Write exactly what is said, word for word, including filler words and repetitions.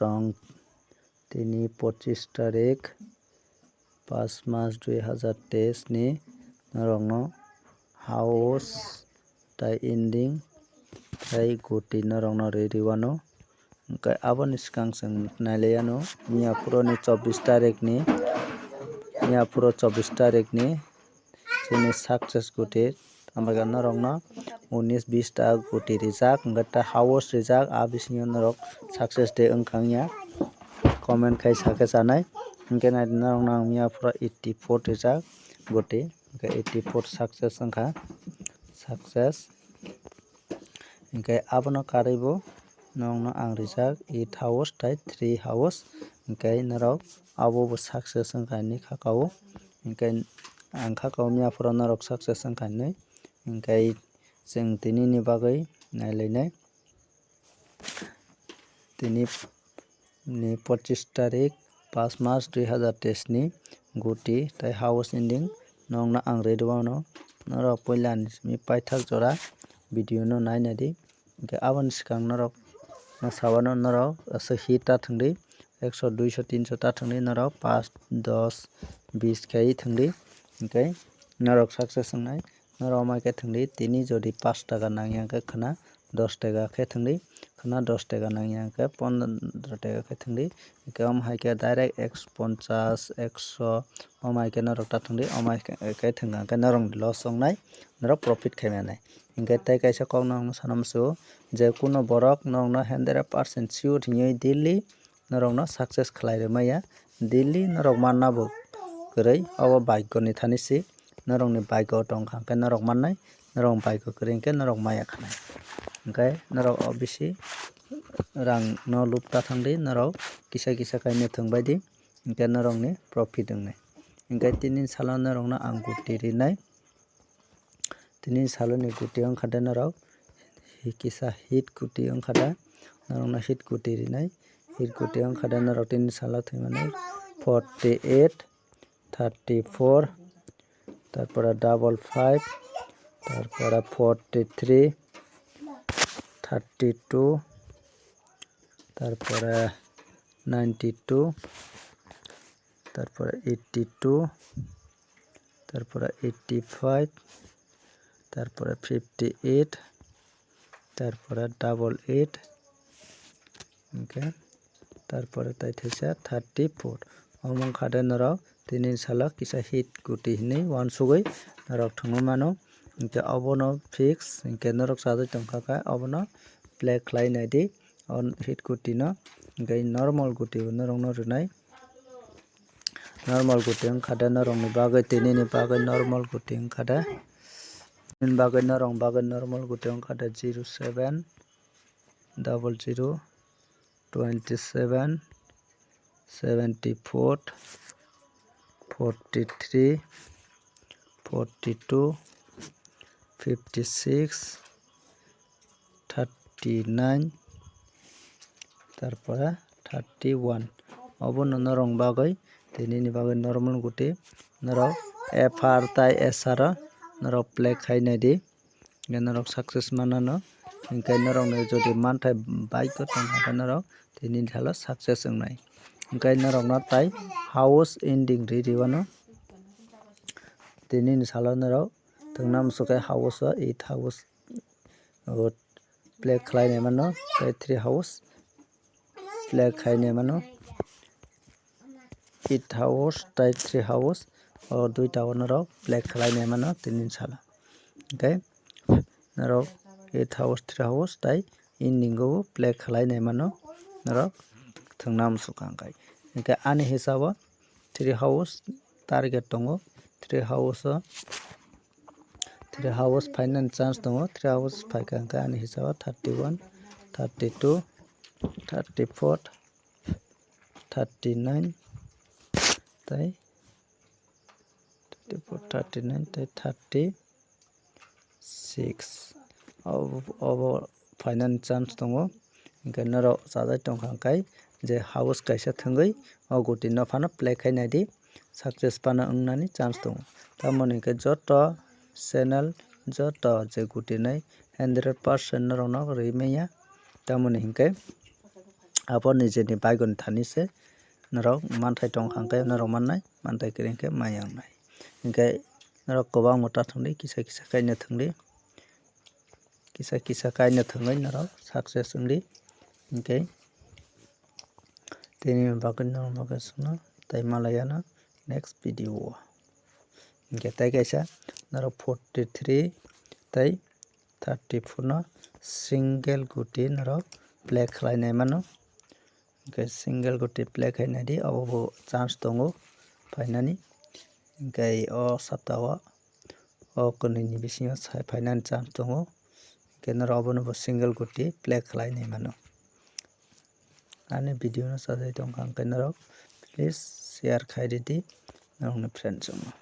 tong tini pochis tarik, pas mas dui hazar teis ni norokno house tai ending tai guti norokno rwi rwano. Hwnkhe aboni swkang chwng nailaiyano miyaphuroni chobbish tarikni, miyaphuro chobbish tarikni chini success guti, ambaika norokno unis bis ta guti rijak, hwnkhe ta house rijak, a bisingo norok success de wngkha wngya comment khai sakhe chanai. Hwnkhe naidi norokno ang miyaphuro eighty four rijak guti, hwnkhe eighty four success wngkha, success. Hwnkhe abono karwi bo norokno ang rijak eight house tai three house, hwnkhe norok abo bo success wngkha ani kha kao, hwnkhe ang kha kao miyaphuro norok success wngkha hinwi, hwnkhe chwng tini ni bagwi nailainai. Tini ni pochis tarik, pas mas dui hazar teis ni guti tai house ending norokno ang rwi rwano. Norok puila ni simi paithak jora video no nainai di. Hwnkhe aboni swkang norok no sawano norok aswk hit ta thwngdi, ekso, duiso, tinso ta thwngdi, norok pas, dos, bis khai thwngdi, hwnkhe norok success wngnai. Norok mai khe thwngdi, tini jodi pas taka nangya hwnkhe khwna dos taka khe thwngdi, khwna dos taka nangya hwnkhe pondro taka khe thwngdi, hwnkhe omo hai khe direct ekso ponchas, ekso, omo hai khe norok ta thwngdi, omo hai khe thwngkha hwnkhe norok loss wngnai, norok profit khai manai. Hwnkhe tei kaisa kok no ang sana muchungo je kuno borok norokno hundred percent sure hinwi daily norokno success khlai rwmaya, daily norok manna bo kwrwi, obo bhagyo ni thani se, norokni bhagyo tongkha hwnkhe norok mannai, norok bhagyo kwrwi hwnkhe norok maya khanai. Hwnkhe norok o bisi rang no lub ta thangdi, norok kisa kisa khai methwng baidi, hwnkhe norokni profit wngnai. Hwnkhe tini salo norokno ang guti rinai. Tini saloni guti wngkha de norok, hi-, kisa hit guti wngkha de, norokno hit guti rinai. Hit guti wngkha de norok tini salo thwimani forty eight, thirty four, tarpore double five, tarpore forty three, thirty two, tarpore ninety two, tarpore eighty two, tarpore eighty five, tarpore fifty eight, tarpore double eight, hwnkhe tarpore tai thaisa thirty four. Omo wngkha de norok tini salo kisa hit guti hinwi uansugwi norok thwngwi mano, hwnkhe obono fix hwnkhe norok chajak tongkha khe obono play khlai naidi o hit guti no, hwnkhe normal guti bo norokno rwnai. Normal guti wngkha de norokni bagwi, tinini bagwi normal guti wngkha de. Nini bagwi norok bagwi normal guti wngkha de zero seven double zero twenty seven seventy four forty three forty two fifty six thirty nine, tarpore thirty one. Obono norok bagwi, tei nini bagwi normal guti, norok F R tai S R o norok play khai naidi, hwnkhe norok success manano, hwnkhe norokni jodi manthai bike o tongkha khe norok tei nini salo success wngnai, hwnkhe norokno tai house ending ri riwano. Tei nini salo norok thwngna muchukhe house o eight house o play khlai nai mano, tei three house play khai nai mano, eight house tei three house o duita o norok play khlai nai mano tini salo. Hwnkhe norok eight house, three house tei ending o play khlai nai mano norok thwngna muchukha hwnkhe. Hwnkhe ani hisabo three house target tongo, three house o three house phainani chance tongo, three house phaikha hwnkhe ani hisabo thirty one, thirty two, thirty four, thirty nine tei thirty four, thirty nine tei thirty six. Obo, obo phainani chance tongo, hwnkhe norok chajai tongkha hwnkhe je house kaisa thwngwi o guti no phano play khai naidi, success phano wngnani chance tongo. Tamoni hwnkhe joto channel, joto je guti nai hundred percent norokno rwi manya, tamoni hwnkhe abo nijeni baigon thani se norok manthai tong kha hwnkhe norok mannai, manthai kwrwi hwnkhe maya wngnai. Hinkhe norok kwbangma ta thwngdi, kisa kisa khaina thwngdi, kisa kisa khaina thwngwi norok success wngdi. Hinkhe tini bagwi norok bagwi swngno tei malaiyano next video o. Hinkhe tei kaisa norok forty three tei thirty four no single guti norok play khlai nai mano. Hinkhe single guti play khai nai di, abo bo chance tongo phainani. Hinkhe o sapta o, o kwnwi ni bisingo sai phainani chance tongo. Hinkhe norok obono bo single guti play khlai nai mano. Ani video no sajai tong kha, hinkhe norok please share khai ridi norokni friends rokno.